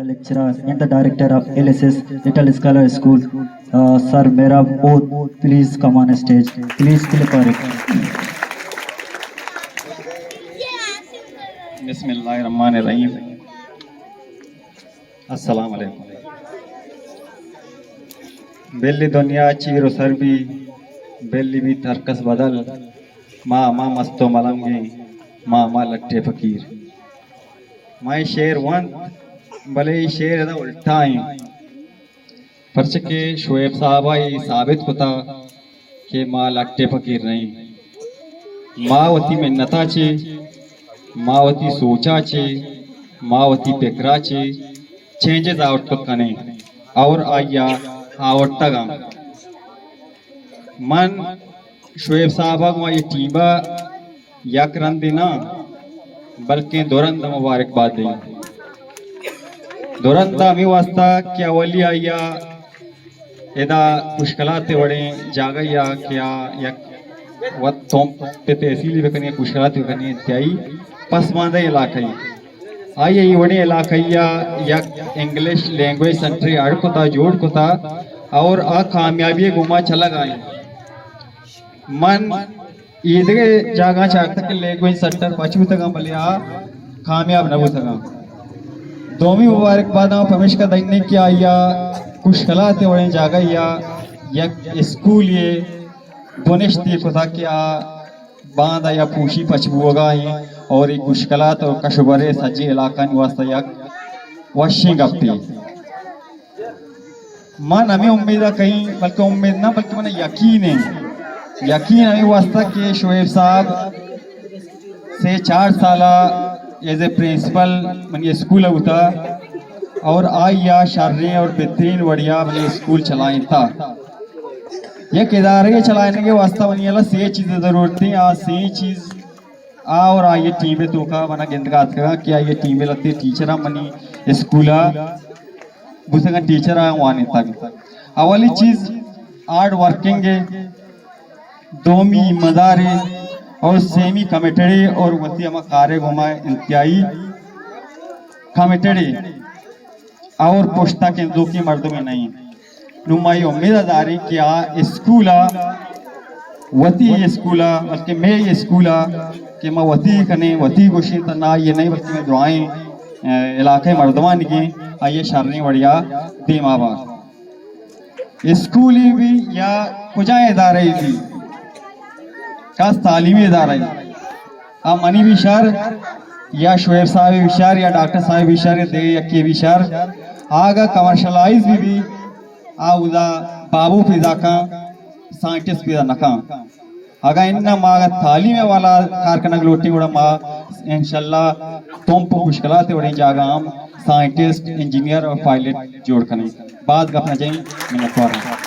Lecturer and the director of L S S Little Scholar School, uh, Sir Mehrab Oth, please come on stage. Please clap for it. بسم اللہ الرحمن الرحیم۔ السلام علیکم۔ بلی دنیا چیر و سر بی، بلی بی ترکس بدل، ما ما مست و ملنگیں، ما ما لٹے فقیر۔ ما اے شعر ونت، بلے اے شعر ادا الٹا ایں، پرچہ کہ شعیب صاحب ء اے ثابت کتا کہ ما لٹے فقیر نہ ایں۔ ما وتی منت ء چے، ما وتی سوچ ء چے، ما وتی پکر ء چے چینجز آورت کت کنیں اور آئی ء آورتگ آں۔ من شعیب صاحب ء گوں آئی ٹیم ء یک رندے نہ، بلکیں دو رند ء مبارک بات دئیں۔ دو رند ء ہمے واسطہ کہ اولی آئی ء ادا کشکلات ء وڑیں جاگہ یا کہ آ یک وت تمپ ء تحصیل بکنی، کشکلات بکنی، انتہائی پسماندہ علاقہ ای۔ آئی ء اے وڑیں علاقہ ء یک انگلش لینگویج سینٹر اڑ کتا، جوڑ کتا اور آ کامیابی ء گوما چلگ آئیں۔ من ایدگہ جاگہاں چارتگ کہ لینگویج سینٹر پچ بوتگاں، بلے آ کامیاب نہ بوتگاں۔ دومی مبارک باد ہم پمیشکا دئینے کہ آئی ء کشکلات ء وڑیں جاگہ یا یک اسکول ء بنشت ء کتا کہ آ باندا یا پوشی پچ بوگا ایں اور اے کشکلات اور کشبرے سجی علاقانی واسطہ یک وشیں گپے۔ من ہمے امید ء کئیں، بلکہ امید نہ، بلکہ من یقین ہے، یقین ہمے واسطہ کہ شعیب صاحب سے چار سال ایز اے پرنسپل منی اسکول ء بوتا اور آئی ء شریں اور بہترین وڑیا منی اسکول چلائینتا۔ یک ادارے چلائینگ ء واسطہ منی اللہ سے چیز ضرورت ہیں، آ سے چیز آ اور آئی ٹیم ء توکا منا گندگا اتکگا کہ آئی ٹیم ء لتے ٹیچر ہم منی اسکول ء بوتگاں، ٹیچر ء وانینتگ۔ اولی چیز ہارڈ ورکنگ ء، دومی ایماندار ء اور سیمی کمیٹڈ ء اور وتی ہما کار ء گوما انتہائی کمیٹڈ ء۔ اور پشتا کندوکیں مردمے نہ انت۔ نوں ما اے امید ء داریں کہ آ اسکول ء، وتی اسکول ء، بلکہ مئے اسکول ء کہ ما وتی کنیں، وتی گوشیں، تنا آئی ء نہیں بلکہ مئے درائیں، ء، علاقہ ء مردمانی گیں، آئی ء شریں وڑیا دیما با۔ اسکولی بھی یا کجا ادارہ بھی، خاص تعلیمی ادارہ، آ منی بھی شر یا شعیب صاحب بھی شر یا ڈاکٹر صاحب بھی شر یا دگہ یکے بھی شر، آگا کمرشلائز بھی بھی، آ اودا بابو پیدا کن، سائنٹسٹ پیدا نہ کن۔ اگاں اناں ما اگاں تعلیم ء والا کار کنگ لوٹیں، گڑا ما انشاءاللہ تمپ و کشکلات ء وڑیں جاگہ ہم سائنٹسٹ، انجینئر اور پائلٹ جوڑ کنیں۔ باز گپ نہ جنیں، منتوار آں۔